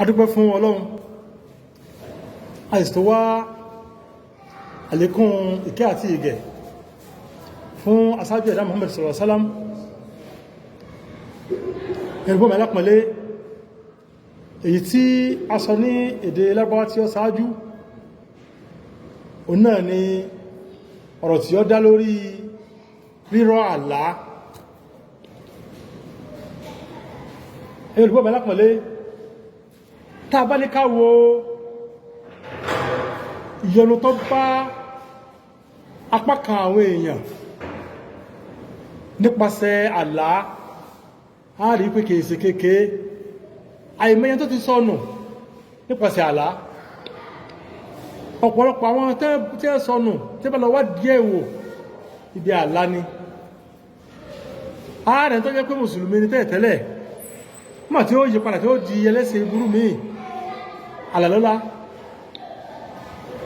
Adúpẹ́ fún Ọlọ́run, a sì tó wá àlékún ìkẹ́ àti ìgẹ̀ fún aṣáájú ẹ̀dá Muhammad sallallahu alaihi wasallam. Ẹ̀rùgbọ́n mẹ́lápọ̀lẹ́ èyí tí a sọ ní èdè Lárúbáwá tí ó ṣáájú, òun náà ni ọ̀rọ̀ tí ó dá lórí rírọ̀ àlá. Ẹ̀rùgbọ́n mẹ́lápọ̀lẹ́, tá a bá ní ká wo ìyọnu tó bá apá kan àwọn èèyàn nípasẹ̀ àlá, a rí pé kìí ṣe kéèkéé. Àìmọye tó ti sọnù nípasẹ̀ àlá. Ọ̀pọ̀lọpọ̀ àwọn tí ẹ sọnù tí bá lọ wá díẹ̀ wò, ibi àlá ni. Ààrẹ tó jẹ́ pé mùsùlùmí ni tẹ́lẹ̀tẹ́lẹ̀ mà tí ó yí padà tí ó di ẹlẹ́sìn burú míì, àlàlọ́lá.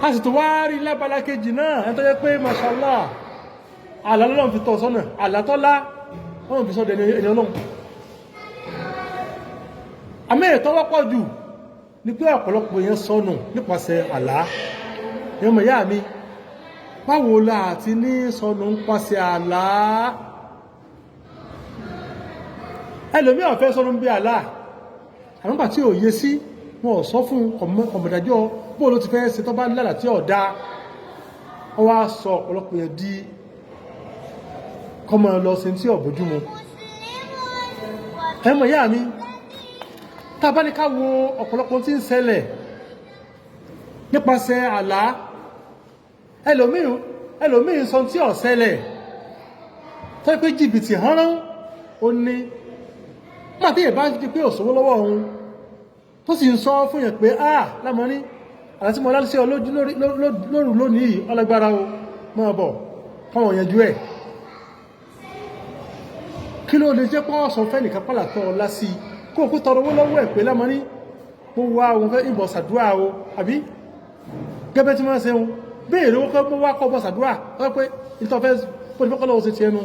A sì tó wá rí lábala kejì náà, ẹni tó jẹ́ pé mashallah, àlàlọ́lọ́ fi tọ́ sọ́nà, àlàtọ́lá wọ́n fi sọ́dọ̀ ẹni Ọlọ́run. Àmì ètò wọ́pọ̀ jù ní pé ọ̀pọ̀lọpọ̀ èèyàn sọnù nípasẹ̀ àlá. Ìyọmọ̀ ìyá mi, báwo la àti ní sọnù nípasẹ̀ àlá? Ẹlòmí ó fẹ́ sọnù bí àlá, àmọ́gbà tí ò yé sí wọn ò sọ fún kọ̀mọ̀dájọ́ bóò ló ti fẹ́ ṣe tó bá lálà tí ò dáa. Wọ́n wá sọ ọ̀pọ̀lọpọ̀ èèyàn di kọmọ lọ sí tí ò bójúmu. Ẹmọ ìyá mi, tá bá ní ká wo ọ̀pọ̀lọpọ̀ tí ń ṣẹlẹ̀ nípasẹ̀ àlá, ẹlòmíì sọ tí ò ṣẹlẹ̀ tó pé jìbìtì hánrán ó ní. Nígbà tí ìbá ti pé òṣòwò lọ́wọ́ òun tó sì ń sọ fún yẹn pé ah lámọ́ní àti tí mo lálẹ́ sí ọ lóru lónìí ọlágbára o, máa bọ̀ káwọn yanjú ẹ̀. Kí ló lè jẹ́ pọ́ sọ fẹ́ nìkan pàlàtọ̀ ọlá sí kó kó tọrọ owó lọ́wọ́ ẹ̀ pé lámọ́ní mo wá òun fẹ́ ìbọ̀ sàdúrà o, àbí gẹ́gẹ́ tí wọ́n ṣe ń béèrè owó kọ́ wá kọ́ bọ̀ sàdúrà wọ́n pé ìtọ́fẹ́ pòlìfọ́kọ́ lọ́wọ́ sí ti ẹnu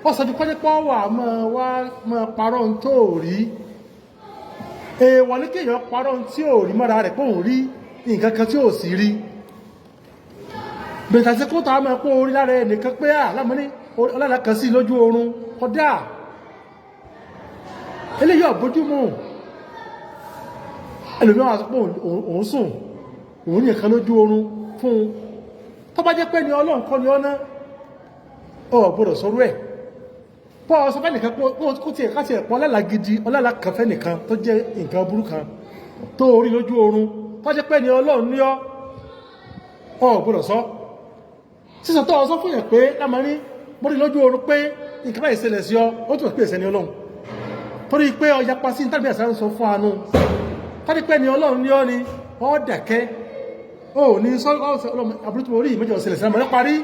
ọ̀sọ̀dù kọ́jẹ́ pọ́ wà máa wá máa parọ́ ń tó rí. Èèwọ̀ ní kéèyàn parọ́ tí ò rí mọ́ra rẹ̀ pé òun rí nǹkan kan tí ò sì rí. Bẹ̀tàṣe kó tàá máa pọ́ orí lára ẹnìkan pé à lámọ́ní ọlọ́lá kan sí lójú oorun kódà eléyìí ọ̀bójúmu. Ẹlòmíràn wá sọ pé òun sùn òun ní nǹkan lójú oorun fún un. Tó bá jẹ́ pé ní Ọlọ́run kọ́ ni ọ́ná, ọ gbọ́dọ̀ sọ̀rọ̀ ẹ̀ pọ́ ọ sọ fẹ́ nìkan kó tiẹ̀ ká tiẹ̀ pọ́ ọlọ́lá gidi, ọlọ́lá kan fẹ́ nìkan tó jẹ́ nǹkan burú kan tó orí lójú oorun, tó jẹ́ pé ní Ọlọ́run ní ọ́, ọ gbọ́dọ̀ sọ. Sísọ tó ọ sọ fún yẹn pé lámarí mórí lójú oorun pé nǹkan báyìí ṣẹlẹ̀ sí ọ, ó tún pè sẹ́ni Ọlọ́run torí pé ọya pa sí tàbí àṣà ń sọ fún anú tàbí pé ní Ọlọ́run ní ọ ni ọ dàkẹ́ ó ní sọ àbúrú tí mo rí ìmẹ́jọ ṣẹlẹ̀ sí àmọ́ parí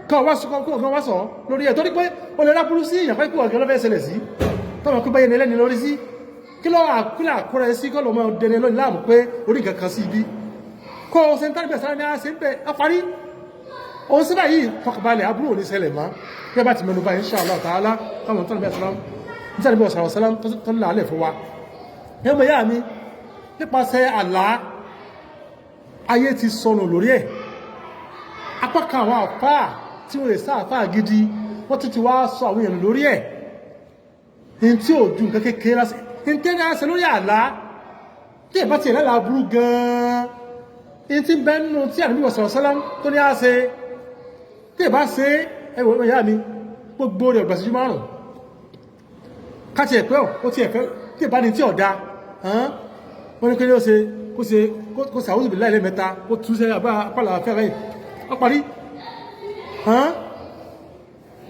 kọ́ wá sọ kọ́ wá sọ lórí ẹ̀ torí pé o lè ráburú sí èèyàn pé ọ̀gá lọ́fẹ́ ṣẹlẹ̀ sí tọ́mọ̀ pé báyẹn ẹlẹ́ni lórí sí kí lọ́ àkúlà àkúrẹ́ sí kọ́ lọ́mọ dẹni lónìí láàmú pé orí nǹkan kan sí ibi kó o ṣe ń tàbí àṣà ní àṣẹ ń bẹ ọ parí òun síbẹ̀ yìí fọkànbalẹ̀ aburú ò ní ṣẹlẹ̀ mọ́. Bí a bá ti mẹ́nu bà insha Allah ta'ala káwọn tọ́lá bí àṣà sálám tó ń làálẹ̀ fún wa. Ẹmọ ìyá mi, nípasẹ̀ àlá ayé ti sọnù lórí ẹ̀. Apá kan àwọn àfáà tí wọ́n lè sá àfáà gidi wọ́n tún ti wá sọ àwọn èèyàn lórí ẹ̀ ní tí ò ju nǹkan kékeré lásì ní tẹ́lẹ̀ àṣẹ lórí àlá tí ẹ̀ bá ti ẹ̀lẹ́là burú gan-an ní tí bẹ́ẹ̀ nù tí ànábì sallallahu alaihi wasallam tó ní àṣẹ tí ẹ̀ bá ṣe ẹwọ̀ ìyá mi gbogbo rẹ̀ ọ̀gbà síjú márùn-ún káti ẹ̀pẹ́ ọ̀ ó ti ẹ̀fẹ́ tí ẹ̀ bá ní tí ọ̀dá wọ́n ní kí ní ó ṣe kó ṣe a'udhu billahi lẹ́ẹ̀mẹ́ta kó tú sẹ́yìn àpàlà àfẹ́ rẹ̀ ó parí.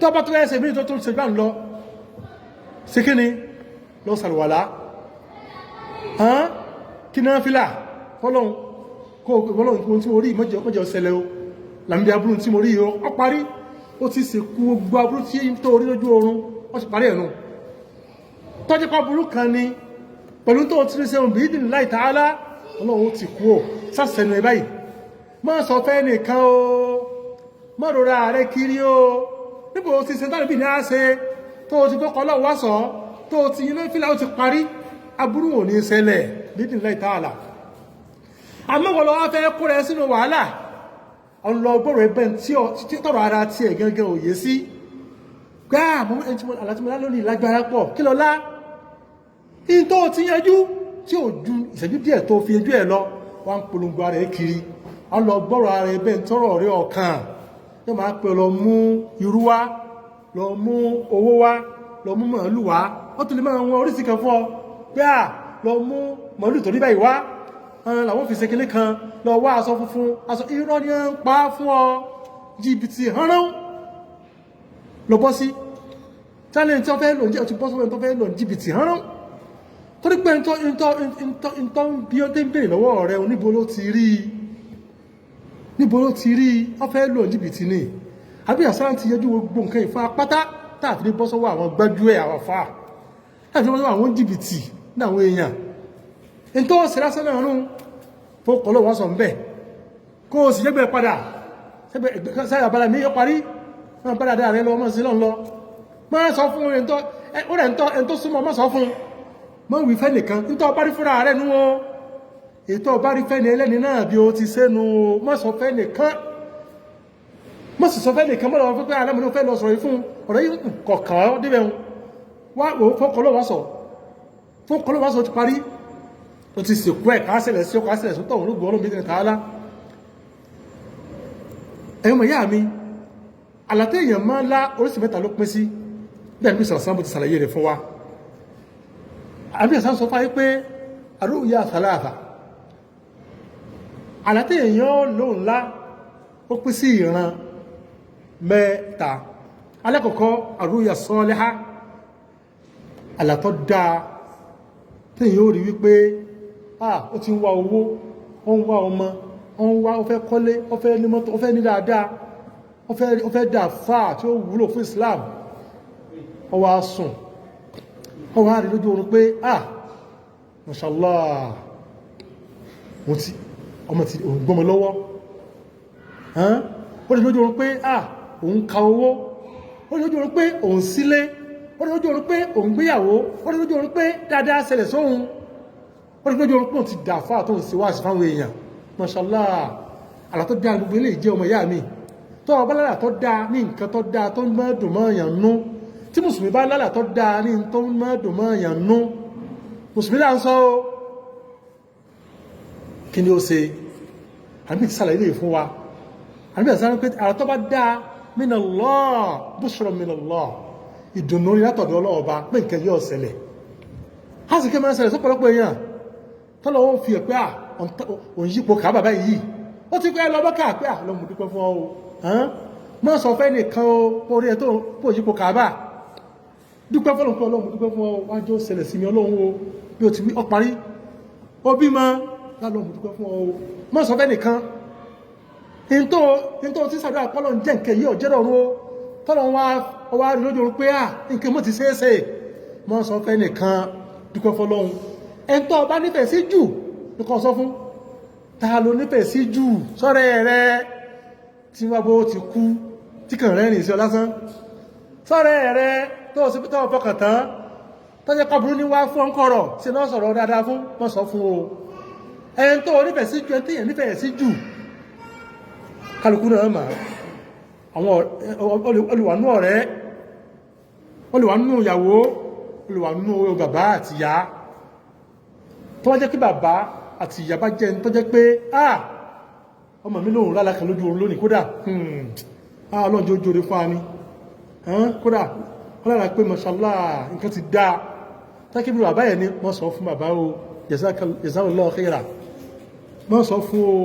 Tó bá tó ẹ́sẹ̀ mí tó tó ṣe gbá ń lọ sí kí ni lọ sàlùwàlá kí náà fílà fọ́lọ́hun kó ọlọ́run tí mo rí mọ́jọ ṣẹlẹ̀ o làmìdí aburú tí mo rí o ó parí. Ó ti sì kú gbogbo aburú tí tó rí lójú oorun ó sì parí ẹ̀nu tọ́jú pa burú kan ni pẹ̀lú tó ti rí sẹ́wọ̀n bíi ìdìní láì tààlà ọlọ́run ó ti kú ò sàṣẹnu ẹ báyìí. Má sọ fẹ́ nìkan o, má rora rẹ kiri o, níbo o ti ṣe tàbí ní àṣẹ tó o ti kọ́kọ́ ọlọ́run wá sọ tó o ti iná fílà ó ti parí. Aburú ò ní ṣẹlẹ̀ bídìn láì tààlà. Àmọ́ wọ́n lọ wá fẹ́ kó rẹ sínú wàhálà, ọlọgbọ́rọ̀ ẹbẹ̀ tí tọrọ ara tiẹ̀ gangan òye sí gbáà mọ́ ẹni tí mo àlá tí mo lá lónìí lágbára pọ̀. Kí lọ lá in tó ti yanjú tí ò ju ìṣẹ́jú díẹ̀ tó fi yanjú ẹ̀ lọ, wọ́n ń polongo ara ẹ̀ kiri. Ọlọgbọ́rọ̀ ara ẹbẹ̀ tọrọ rẹ ọ̀kan yóò máa pè lọ mú irú wá, lọ mú owó wá, lọ mú màálù wá. Wọ́n tún lè máa wọn oríṣi kan fún ọ pé à lọ mú màálù tó rí báyìí wá, làwọn fi ṣe kinní kan, lọ wá aṣọ funfun. Aṣọ irọ́ ni ń pa fún ọ, jìbìtì hánrán lọ bọ́ sí tálẹ̀ tí wọ́n fẹ́ lò ń jẹ́ ọtí bọ́ sọ́wọ́ tó fẹ́ lò ń jìbìtì hánrán, torí pé ntọ́ ntọ́ ntọ́ ntọ́ bí ó ń bèrè lọ́wọ́ rẹ, níbo ló ti rí? Níbo ló ti rí? Wọ́n fẹ́ lò ń jìbìtì ni. Àbí àṣà ti yẹjú gbogbo nǹkan ìfún apátá táàfi ní bọ́ sọ́wọ́ àwọn gbájúẹ̀, àwọn afá, táàfi ní bọ́ sọ́wọ́ àwọn jìbìtì ní àwọn èèyàn. Ntọ́ ṣe lásán náà rún fọkọ̀ lọ́wọ́ sọ ń bẹ̀, kó o sì jẹ́gbẹ́ padà sẹ́yà abala mi yọ parí wọn bá dáadáa rẹ lọ, ọmọ sí lọ́n lọ. Má sọ fún ẹ̀ntọ́ ó rẹ̀ ntọ́ ẹ̀ntọ́ súnmọ́, má sọ fún, má wí fẹ́ nìkan. Ntọ́ bá rí fúnra rẹ̀ nú o, ètò ọba rí fẹ́ ni ẹlẹ́ni náà bí o ti sẹ́nu o, má sọ fẹ́ nìkan, má sì sọ fẹ́ nìkan. Mọ́ lọ́wọ́ pé alámọ̀ní fẹ́ lọ sọ̀rọ̀ yìí fún ọ̀rọ̀ yìí kọ̀ọ̀kan débẹ̀ wọn wá wò. Fọkọ̀ lọ́wọ́ sọ, fọkọ̀ lọ́wọ́ sọ ti parí, o ti sìnkú ẹ̀ kásẹ̀lẹ̀ sí ọkọ̀ kásẹ̀lẹ̀ sọ́tọ̀ òun ló gbọ́ ọlọ́run bí tààlà. Ẹ̀yọ́ mọ̀ yá mi, àlàtẹ̀ èèyàn máa ń lá oríṣìí mẹ́ta ló pín sí. Bẹ́ẹ̀ ní sàlásán bó ti ṣàlàyé rẹ̀ fún wa. Àbí ẹ̀sán sọ fáyé pé àrùyá àtàlàtà, àlàtẹ̀ èèyàn lóun lá ó pín sí ìran mẹ́ta. Alákọ̀ọ́kọ́, àrùyá sọ́ọ́lẹ́há, àlàtọ̀ dáa téèyàn ó rí wípé ah, ó ti ń wá owó, ó ń wá ọmọ, ó ń wá, ó fẹ́ kọ́lé, ó fẹ́ ní mọ́tò, ó fẹ́ ní dáadáa, ó fẹ́ dà fáà tí ó wúlò fún Islam. Ó wá sùn, ó wá rí lójú oorun pé ah, mashallah, mo ti ọmọ ti òun gbọ́mọ lọ́wọ́. Ó rí lójú oorun pé ah, òun ka owó. Ó rí lójú oorun pé òun sílé. Ó rí lójú oorun pé òun gbéyàwó. Ó rí lójú oorun pé dáadáa ṣẹlẹ̀ sóhun. Ó rí lójú oorun pé òun ti dà fáà tó ń ṣe wáàsí fáwọn èèyàn. Mashallah, àlá tó dáa gbogbo eléyìí jẹ́. Ọmọ ìyá mi, tó ọba lálà tó dáa ní nǹkan tó dáa tó ń mọ́ dùn mọ́ èèyàn nú, tí mùsùlùmí bá lálà tó dáa ní tó ń mọ́ dùn mọ́ èèyàn nú, mùsùlùmí là ń sọ ó, kí ni ó ṣe? Àbí ti sàlàyé lè fún wa. Àbí àti sàlàyé pé àlá tó bá dáa, minallah, bushra minallah, ìdùnnú ní látọ̀dọ̀ ọlọ́ọ̀ba pé nǹkan yóò ṣẹlẹ̀. Á sì kí máa ṣẹlẹ̀ sọ́pọ̀lọpọ̀ èèyàn tọ́lọ́ ó fi ẹ̀ pé à òun yípo kàá bàbá yìí, ó ti pẹ́ lọ bọ́kà pé à lọ́mù dúpẹ́ fún ọ o. Má sọ fẹ́ nìkan o, orí ẹ̀ tó pò yípo kàábà, dúpẹ́ fọ́lọ́n pé ọlọ́run dúpẹ́ fún ọ, wájú ó ṣẹlẹ̀ sí mi, ọlọ́run o, bí o ti wí ọ parí. Ó bímọ, lọ́mù dúpẹ́ fún ọ o, má sọ fẹ́ nìkan. Ìntò tí sàdúrà pọ́lọ̀ ń jẹ́ nǹkan yìí ọ̀jẹ́ rọrùn o, tọ́lọ̀ wá wá rí lójú orun pé à nǹkan mọ́ ti ṣeéṣe, má sọ fẹ́ nìkan, dúpẹ́ fọ́lọ́run. Ẹ̀ńtọ́ ọba nífẹ̀ẹ́ sí jù ní kó sọ fún. Ta ló nífẹ̀ẹ́ sí jù? Sọ́rẹ́ rẹ tí wọ́n bó ti kú tí kàn rẹ́rìn sí ọ lásán, sọ́rẹ́ rẹ tó sì tó fọkàn tán, tó jẹ́ kọ́burú ní wá fún ọ̀nkọ̀rọ̀ sí náà sọ̀rọ̀ dáadáa fún, wọ́n sọ fún o. Ẹni tó nífẹ̀ẹ́ sí ju, ẹni tí èèyàn nífẹ̀ẹ́ sí jù, kálukú náà mà àwọn olùwànú ọ̀rẹ́, olùwànú ìyàwó, olùwànú bàbá àti ìyá. Tó wá jẹ́ kí bàbá àti ìyá bá jẹ́ tó jẹ́ pé ah, ọmọ mi lóhùn lálàkà lójú oorun lónìí, kódà ah, ọlọ́run jẹ́ ojóore fún wa ni, kódà wọ́n lára pé mashallah, nǹkan ti dáa tákì bí bàbá yẹn ni, wọ́n sọ fún bàbá o, jazakallahu khaira, wọ́n sọ fún o.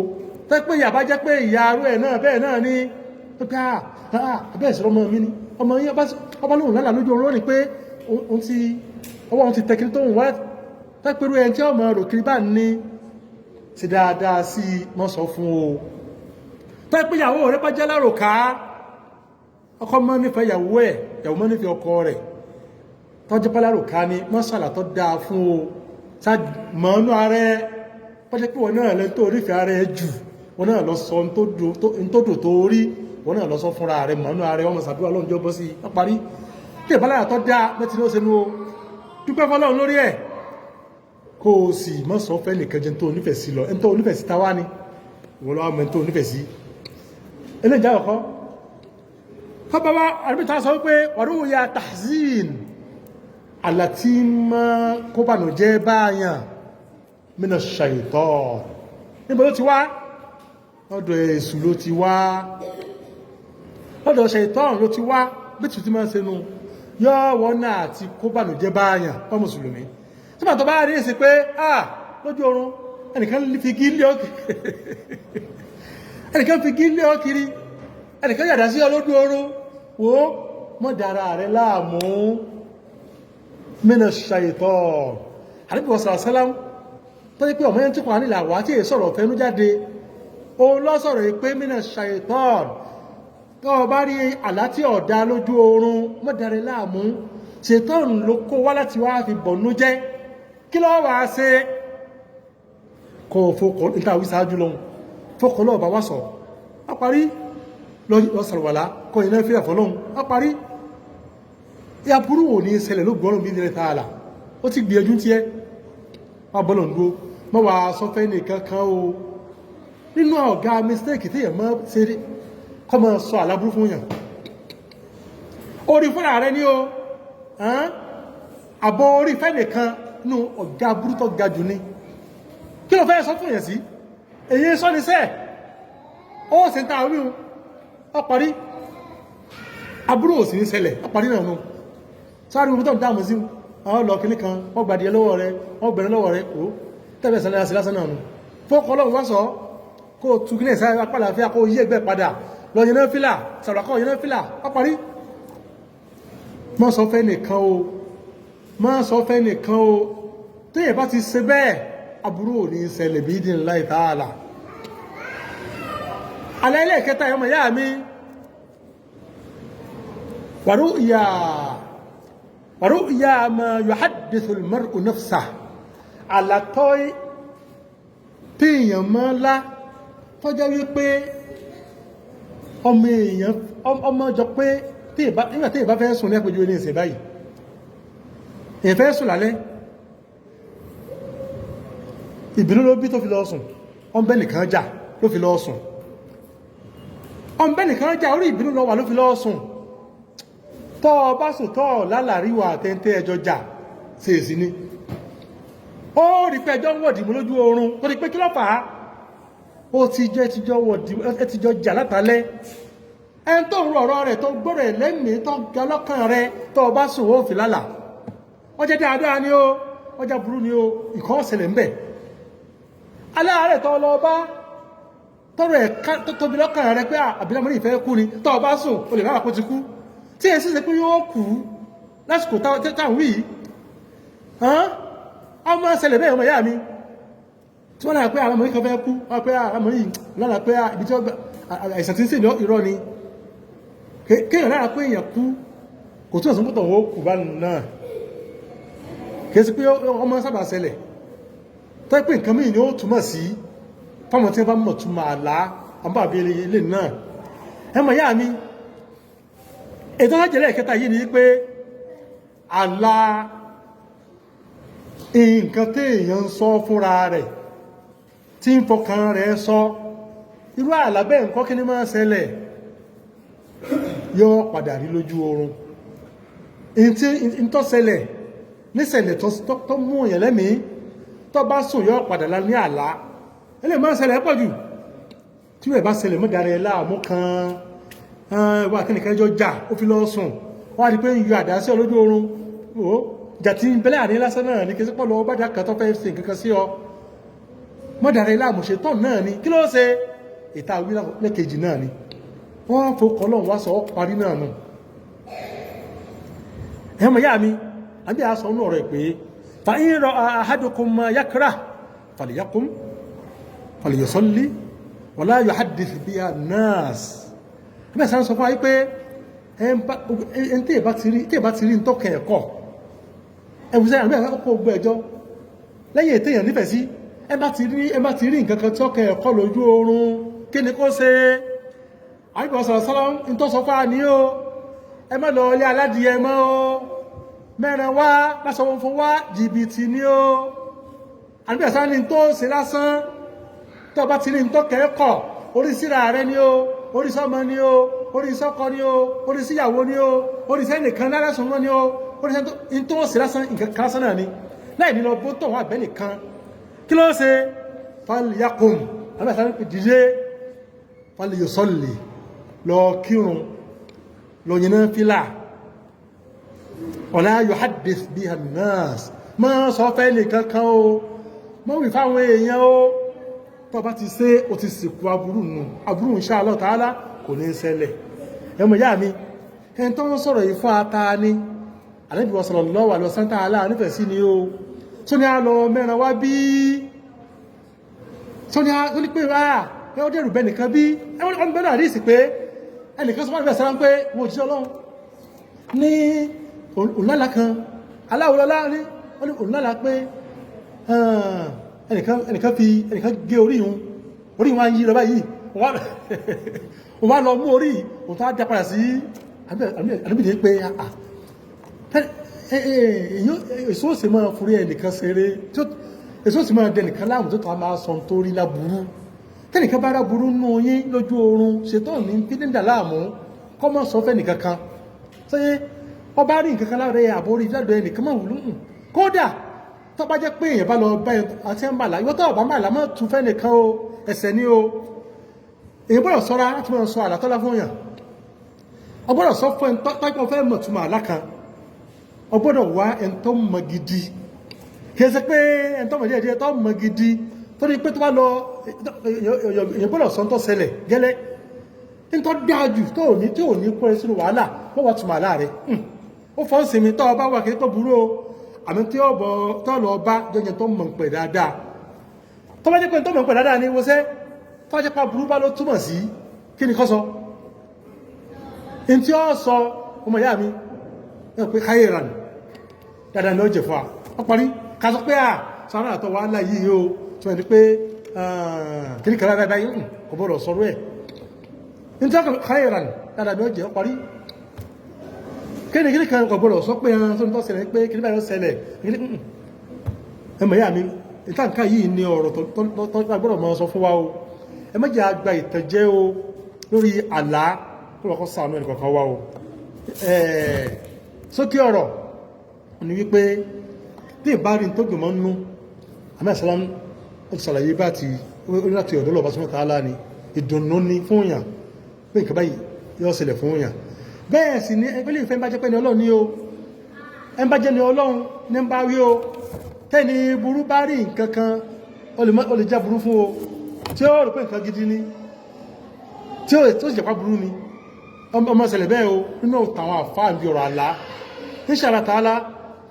Tẹ́ pé ìyá bá jẹ́ pé ìyá arú ẹ̀ náà bẹ́ẹ̀ náà ni pé ah, bẹ́ẹ̀ sọ̀rọ̀ ọmọ mi ni, ọmọ yín ọba lóhùn lálàá lójú oorun lónìí pé òun ti ọwọ́ òun ti tẹkiri tó ń wá, tẹ́ pé irú ẹni tí ọmọ rò kiri bá ní ti dáadáa sí i, wọ́n sọ fún o. Tẹ́ pé ìyàwó rẹ̀ bá jẹ́ láròká, ọkọ mọ́ nífẹ̀ẹ́ ìyàwó ẹ̀, ìyàwó mọ́ nífẹ̀ẹ́ ọkọ rẹ̀, tọ́jú pálárò ká ní mọ́sàlá tó dáa fún o, mọ́nú ara ẹ pọ́jẹ́ pé wọn náà lẹ́ni tó rífẹ̀ẹ́ ara ẹ jù, wọn náà lọ sọ n tó dùn tó rí, wọn náà lọ sọ fúnra rẹ, mọ́nú ara ẹ, wọn mọ̀ sàdúrà lọ́njọ́ bọ́ sí i, wọ́n parí. Tí ìbáláyà tó dáa mẹ́tì ní ó ṣe nú o, dúpẹ́ fọlọ́run lórí ẹ̀. Kó o sì mọ́ sọ fẹ́ nìkan jẹ́ tó nífẹ̀ẹ́ sí lọ. Ẹni tó nífẹ̀ẹ́ sí táwá ni ìwọ lọ́wọ́ mẹ́ tó nífẹ̀ẹ́ sí. Eléyìí jẹ́ ọ̀kọ́ tọ́ba wa àdúgbò sọ wípé wàrúwò ya tahzin àlàtí mọ́ kó bànújẹ́ báyàn mina shaitan. Níbo ló ti wá? Ọ̀dọ̀ èṣù ló ti wá, ọ̀dọ̀ shaitan ló ti wá. Bí tù tí máa ń senu yọ́ wọ́n náà àti kó bànújẹ́ báyàn fún mùsùlùmí. Tí màá tó bá rí èsì pé ah lójú oorun ẹnìkan fi gílé ọ ẹnìkan fi gílé ọ kiri, ẹnìkan yàdá sí ọ lójú oorun, wò ó mọ́ dára rẹ láàmú. Mina shaitan. Àdébí wọ́n sàrà sálám tó ní pé ọmọ yẹn tí kò nílà wá tí èyí sọ̀rọ̀ fẹ́nu jáde, òun lọ sọ̀rọ̀ yìí pé mina shaitan. Tó o bá rí àlá tí ọ̀dá lójú oorun, mọ́ dára rẹ láàmú, ṣètọ́n ló kó wá láti wá fi bọ̀nú jẹ́. Kí ló wàá ṣe? Kó o fọkọ níta wí sáájú lọ́hùn, fọkọ lọ́ọ̀ bá wá sọ ọ parí, lọ sàlùwàlá kọ iná fílẹ̀ fọlọ́hùn ọ parí. Ìyàbúrú ò ní ṣẹlẹ̀ ló gbọ́rùn bí nílẹ̀ tààlà. Ó ti gbìyànjú tiẹ̀ wá bọ́lọ̀ ń dúró, mọ́ wàá sọfẹ́ nìkan kan o. Nínú ọ̀gá mistake tí èèyàn máa ṣe kọ́ máa sọ àlábúrú fún yàn, orí fúnra rẹ ní o, àbọ̀ orí fẹ́ nìkan nínú ọ̀gá burú tó ga jù ní. Kí ló fẹ́ sọ fún yàn sí? Èyí sọ ní sẹ́ẹ̀ ó sì ń ta orí ọ parí, aburú ò sì ní ṣẹlẹ̀, ọ parí náà nù. Sáré omi tó ń dáàmú sí àwọn lọ kìíní kan, wọ́n gbàdìẹ lọ́wọ́ rẹ, wọ́n bẹ̀rẹ̀ lọ́wọ́ rẹ, ó tẹ́bẹ̀ sẹ́lẹ̀ sí lásán náà nù. Fọ́kọ́ lọ́wọ́ wá sọ kó o tu kíní ìsáyẹ apá àlàáfíà, kó o yí ẹgbẹ́ padà lọ yẹn náà fìlà sàràkọ́ yẹn náà fìlà, ọ parí. Má sọ fẹ́ nìkan o, má sọ fẹ́ nìkan o. Téèyàn bá ti ṣe bẹ́ẹ̀, aburú ò ní ṣẹlẹ̀ bí dín láì tààlà. Alẹ́ ilé ìkẹta ẹ̀yọ́mọ̀ ìyá mi, wàrúìyà ma yuhaddithu al-mar'u nafsah, àlàtọ́ téèyàn máa lá tọ́jọ́ wípé ọmọ èèyàn ọmọ jọ pé nígbà téèyàn bá fẹ́ sùn ní àpèjú ní ìsìn báyìí, èèyàn fẹ́ sùn lálẹ́, ìbínú ló bí tó fi lọ sùn, ọmọ nìkan jà ló fi lọ sùn, ọmọ nìkan jà orí ìbínú lọ wà ló fi lọ sùn. Tọ́ ọ bá sùn tọ́ ọ lálàríwà àtẹ́ntẹ́ ẹjọ́ jà sí èsì ni ó rí pé ẹjọ́ ń wọ̀dì mú lójú oorun, tó rí pé kí ló fà á? Ó ti jẹ́ tíjọ́ wọ̀dì, ẹ ti jọ jà látàlẹ́. Ẹn tó ń rọ ọ̀rọ̀ rẹ̀ tó gbọ́rọ̀ ẹ̀ lẹ́mìí tó ga lọ́kàn rẹ̀, tó o bá sùn ó fi lálà. Ọjọ́ dáadáa ni ó, ọjà burú ni ó, ìkọ́ ọ̀sẹ̀lẹ̀ ń bẹ̀. Aláàárẹ̀ tó lọ bá tọrọ ẹ̀ tó tóbi lọ́kàn rẹ̀ pé àbílámọ́rí ìfẹ́ kú ni, tó o bá sùn o lè lára kó ti kú, tí ẹ sì ṣe pé yóò kú lásìkò táwọn wí yìí. Ọmọ ṣẹlẹ̀ bẹ́ẹ̀, ọmọ ìyá mi, tí wọ́n lára pé àwọn ọmọ yìí kan fẹ́ kú, wọ́n pé àwọn ọmọ yìí lára pé ibi tí wọ́n àìsàn tí ń sè ní irọ́ ni. Kéèyàn lára pé èèyàn kú kò tún ọ̀sán pọ̀tọ̀ ó kù bá náà, kìí sí pé ọmọ sábà ṣẹlẹ̀ tó pé nǹkan mìíràn ni ó túmọ̀ sí fáwọn tí wọ́n bá mọ̀ túmọ̀ àlá àbá àbí ilé náà. Ẹ mọ̀ ìyá mi, ètò ọjọ́lẹ̀ kẹta yìí ni pé àlá nǹkan tí èèyàn ń sọ fúnra rẹ̀ tí ń fọkàn rẹ̀ sọ, irú àlá bẹ́ẹ̀ nǹkan kí ni máa ṣẹlẹ̀? Yóò padà rí lójú oorun in tó ṣẹlẹ̀ níṣẹ̀lẹ̀ tó mú èèyàn lẹ́mìí, tó bá sùn yóò padà lá ní àlá. Ẹlẹ́ máa ṣẹlẹ̀ pọ̀ jù tí wọ́n bá ṣẹlẹ̀ mọ́dára ẹ láàmú kan wà kí nìkan jọ jà ó fi lọ sùn, wọ́n á di pé ń yọ àdá sí ọ lójú oorun, ó jà tí ń bẹ́lẹ̀ àní lásán náà ní kí sí pọ̀ lọ bá dà kan tó fẹ́ ṣe nǹkan kan sí ọ, mọ́dára ẹ láàmú ṣe tọ́ náà ni. Kí ló ṣe? Ìta wí lẹ́kejì náà ni wọ́n fọkọ̀ lọ́wọ́ wá sọ ọ́ parí náà nù. Ẹ̀mọ̀ yá mi, àbí àṣọ inú ọ̀rọ̀ ẹ̀ pé fa in ra'a ahadukum ma yakrah falyaqum falyusalli wala yuhaddith biha an-nas. Ẹ̀mẹ́ sàn sọ fún wa pé ẹn tí ìbá ti rí ntọ́kẹ̀ ẹ̀kọ́ ẹ̀wùsẹ̀ àbí àkọ́kọ́ gbọ́ ẹjọ́ lẹ́yìn ètè èèyàn nífẹ̀ẹ́ sí, ẹ bá ti rí nǹkan kan tọ́kẹ̀ ẹ̀kọ́ lójú oorun, kí ni kó ṣe? Àbíbọ̀ sọ̀rọ̀ sọ́lọ́ ń tó sọ fáà ní o, ẹ má lọ ilé aládìyẹ mọ́ o, mẹ́rin wá lásọ̀wọ́n fún wá jìbìtì ní o. Ànábì àsá ní tó ṣe lásán, tó bá ti ní tó kẹ́kọ̀ọ́, orí síra rẹ ni o, orí sọ́mọ ni o, orí sọ́kọ ni o, orí síyàwó ni o, orí sẹ́nìkan lálẹ́sùn mọ́ ni o, orí sẹ́ni tó ṣe lásán, nǹkan kan lásán náà ni, láì ní lọ bó tọ̀ wá bẹ́ẹ̀ nìkan. Kí ló ṣe? Falyakum, Ànábì àsá ní dìde, falyusalli, lọ kírun, lọ yẹn náà fílà, wala yuhaddith biha an-nas, má sọ fẹ́ nìkan kan o, mọ́ wí fáwọn èèyàn o. Tó bá ti ṣe, o ti sìnkú aburú nù, aburú insha Allah ta'ala kò ní ṣẹlẹ̀. Ẹmọ ìyá mi, ẹni tó ń sọ̀rọ̀ yìí fún ata ní Ànábì sallallahu alaihi wasallam ta'ala nífẹ̀ẹ́ sí ni o. Tó ní a lọ mẹ́ran wá bí, tó ní a tó ní pé ẹ ó dẹ̀rù bẹ́ nìkan bí wọ́n bẹ́ẹ̀ náà rí sí pé ẹnìkan sọ fún àbẹ̀ sára pé wọ́n òjíṣẹ́ Ọlọ́run ní òǹlàlà kan aláwòlọ́lá ní wọ́n ní òǹlàlà pé ẹnìkan fi ẹnìkan gé orí ìhun, orí ìhun á yí lọ báyìí, wọ́n wá lọ mú orí òun tó á dá padà sí àdúgbò pé èso sì máa forí ẹnìkan ṣeré, èso sì máa dẹnìkan láàmú tó tó a máa sọ nítorí láburú. Tẹnìkan bá ráburú nù yín lójú oorun, ṣètò ní pínídà láàmú, kọ́ mọ́ sọ fẹ́ nìkan kan sẹ́yìn ọba rí nǹkan kan lára àbórí lọ́dọ̀ ẹnìkan mọ̀ wùlú. Kódà tó bá jẹ́ pé èèyàn bá lọ bá àti ẹ̀ ń bàlá, ìwọ́n tó ọ̀bá màlá mọ́ tún fẹ́ nìkan o, ẹsẹ̀ ní o. Èèyàn gbọ́dọ̀ sọ́ra láti máa sọ àlátọ́lá fún yàn. Ọ gbọ́dọ̀ sọ fún ẹni tó fẹ́ mọ̀ túmọ̀ àlá kan, ọ gbọ́dọ̀ wá ẹni tó mọ̀ gidi, kì í ṣe pé ẹni tó mọ̀ díẹ̀ díẹ̀, tó mọ̀ gidi, torí pé tó bá lọ, èèyàn gbọ́dọ̀ sọ tó ṣẹlẹ̀ gẹ́lẹ́. Nítorí dáa jù tó ò ní tí ò ní kó ẹ sínú wàhálà, wọ́n wá túmọ̀ àlá rẹ̀. Ó fọ́n sinmi tó ọba wà kí tó burú o, àmì tí ó bọ̀ tó lọ bá jẹjẹ tó mọ̀ ń pè dáadáa. Tó bá jẹ́ pé tó mọ̀ ń pè dáadáa ní wọ́sẹ́, tó bá jẹ́ pé burú bá ló túmọ̀ sí, kí ni kó sọ? N tí ó sọ, ọmọ ìyá mi ẹ pé khairan, dáadáa ni ó jẹ fún wa. Ó parí. Ká sọ pé à sọ́nà àtọ̀ wàhálà yìí o, tí wọ́n ní pé kí ni kàrá báyìí kò gbọ́dọ̀ sọ̀rọ̀ ẹ̀. N tí ó khairan, dáadáa ni ó jẹ. Ó parí. Kí ni kan kò gbọ́dọ̀ sọ pé ẹran tó ń tọ́ ṣẹlẹ̀ pé kí ni báyìí ó ṣẹlẹ̀. Ẹ mọ̀ ìyá mi, ìtànká yìí ni ọ̀rọ̀ tó gbọ́dọ̀ máa sọ fún wa o. Ẹ má jẹ́ àgbà ìtànjẹ o lórí àlá, kó lọ́kọ́ ṣàánú ẹnì kọ̀ọ̀kan wa o. Sókè ọ̀rọ̀ ni wípé tí ìbá rí tó gbìmọ̀ nínú àmì àsálám, ó ti ṣàlàyé bá ti ó láti ọ̀dọ́ lọ́ba sọ́mọ́ta alá ni ìdùnnú ni fún yàn pé nǹkan báyìí yóò ṣẹlẹ̀ fún yàn. Bẹ́ẹ̀ sì ni ẹgbẹ́ lè fẹ́ bá jẹ́ pé ní Ọlọ́run ní o, ẹ bá jẹ́ ní Ọlọ́run ní bá wí o. Tẹ́ni burú bá rí nǹkan kan, ó lè jẹ́ burú fún o, tí ó rò pé nǹkan gidi ni, tí ó sì jẹ́pá burú ni. Ọmọ ṣẹlẹ̀ bẹ́ẹ̀ o nínú àwọn àfáà níbi ọ̀rọ̀ àlá. Insha Allah ta'ala,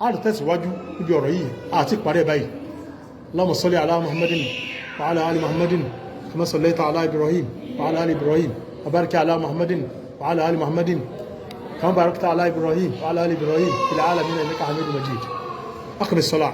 a lè tẹ̀síwájú níbi ọ̀rọ̀ yìí àti ìparí ẹ̀ báyìí. Allahumma salli ala Muhammadin wa ala ali Muhammadin kama sallaita ala Ibrahim wa ala ali Ibrahim wa barik ala Muhammadin wa ala ali Muhammadin kama barakta ala Ibrahim wa ala ali Ibrahim fil alamin innaka Hamidum Majid. Aqim as-salah.